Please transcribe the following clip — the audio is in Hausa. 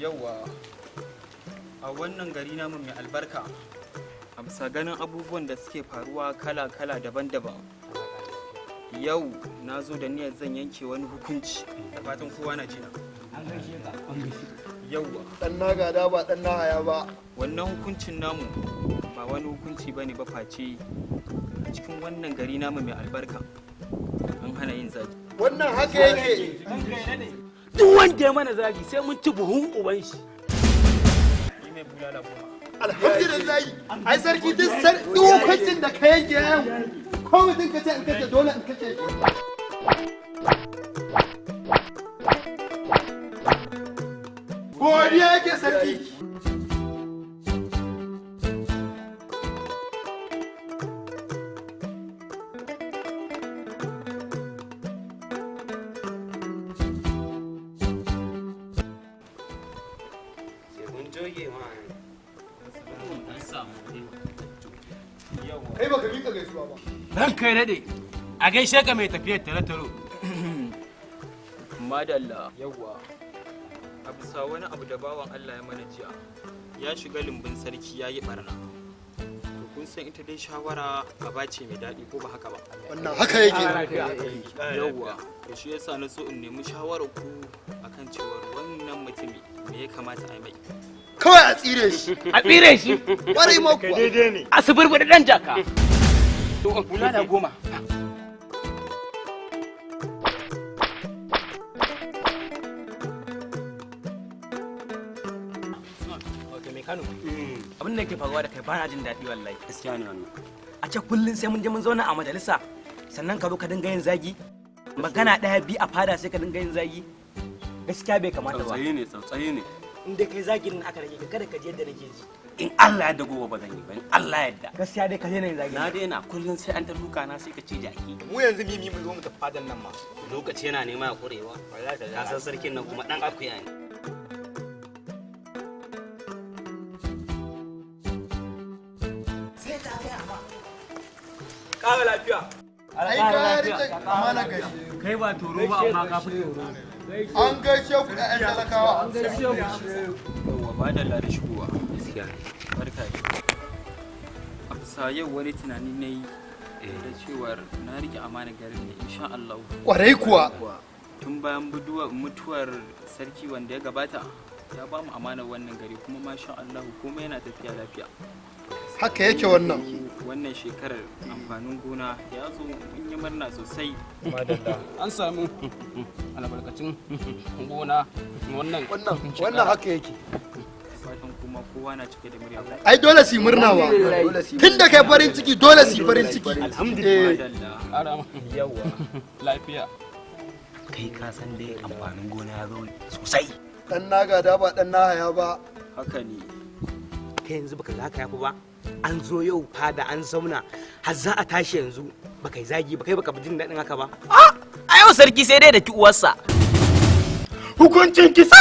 Yauwa, a wannan gari namu mai albarka, a bisa ganin abubuwan da suke faruwa kala-kala, daban-daban, yau na zo da niyyar zan yanke wani hukunci. Da fatan kowa na jina. Yauwa. Dan na gada ba dan na haya ba. Wannan hukuncin namu ba wani hukunci ba ne ba face a cikin wannan gari namu mai albarka an hana yin zagi. Wannan haka yake. Duk wanda ya mana zagi, sai mun ci buhun uban shi. Ni mai bulala 10. Alhamdulillah, ai sarki, duk hukuncin da ka yanke yau, ko mutum ka ce in kace, dole in kace. Godiya yake, sarki. Kai baka mika gaisuwa ba. Ranka ya daɗe, a gaishe ka mai tafiyar tare-taro. Madalla. Yawwa, a bisa wani abu da bawan Allah ya mana jiya, ya shiga lumbun sarki ya yi barna. To, kun san ita dai shawara aba ce mai daɗi, ko ba haka ba? Wannan haka yake. Yawwa, to shi yasa na so in nemi shawarar ku akan cewar wannan mutumi, me ya kamata a yi mai? Kawai a tsire shi. A tsire shi. Kwarai ma kuwa. A suburbuɗi ɗan jaka. Bulala 10. Wato mai Kano, abin da ke faruwa da kai bana jin daɗi wallahi. Gaskiya ne wannan. A ce kullum sai mun je mun zauna a majalisa sannan ka zo ka dinga yin zagi. Magana ɗaya biyu a fada sai ka dinga yin zagi. Gaskiya bai kamata ba. Tsautsayi ne, tsautsayi ne. In dai kai zagin nan aka rage ka, kada ka je yadda nake ji. In Allah ya gobe ba zan yi ba, in Allah ya yarda. Gaskiya dai ka daina yin zagin. Na daina. Kullum sai an ta duka na, sai ka ce jaki. Mu yanzu mimi mun zo mu tafi fadan nan ma. Lokaci yana nema ya kurewa. Ka san sarkin nan kuma dan akuya ne. Ƙara lafiya. Ai ka rike amana gari. Kai ba toro ba, amma ka fi toro. An gaishe ku, ƴaƴan talakawa. Yawwa, madalla da shigowa. Gaskiya. Barka dai. A bisa yau wani tunani na yi da cewar na rike amana garin ne, insha Allah. Kwarai kuwa. Tun bayan mutuwar sarki wanda ya gabata, ya ba mu amanar wannan gari, kuma masha Allah komai yana tafiya lafiya. Haka yake wannan. Wannan shekarar amfanin gona ya zo, mun yi murna sosai. An samu albarkacin gona wannan. Wannan haka yake. Fatan kuma kowa na cike da murya. Ai dole su yi murna wa. Tun da kai farin ciki, dole su yi farin ciki. Alhamdulillah. Madalla. Yawa. Lafiya. Kai ka san dai amfanin gona ya zo sosai. Dan na gada ba dan na haya ba. Haka ne. Kai yanzu baka ga haka yafi ba? An zo yau fada an zauna har za a tashi, yanzu baka yi zagi ba, kai baka jin daɗin haka ba? A yau sarki sai dai da ki uwarsa. Hukuncin kisa.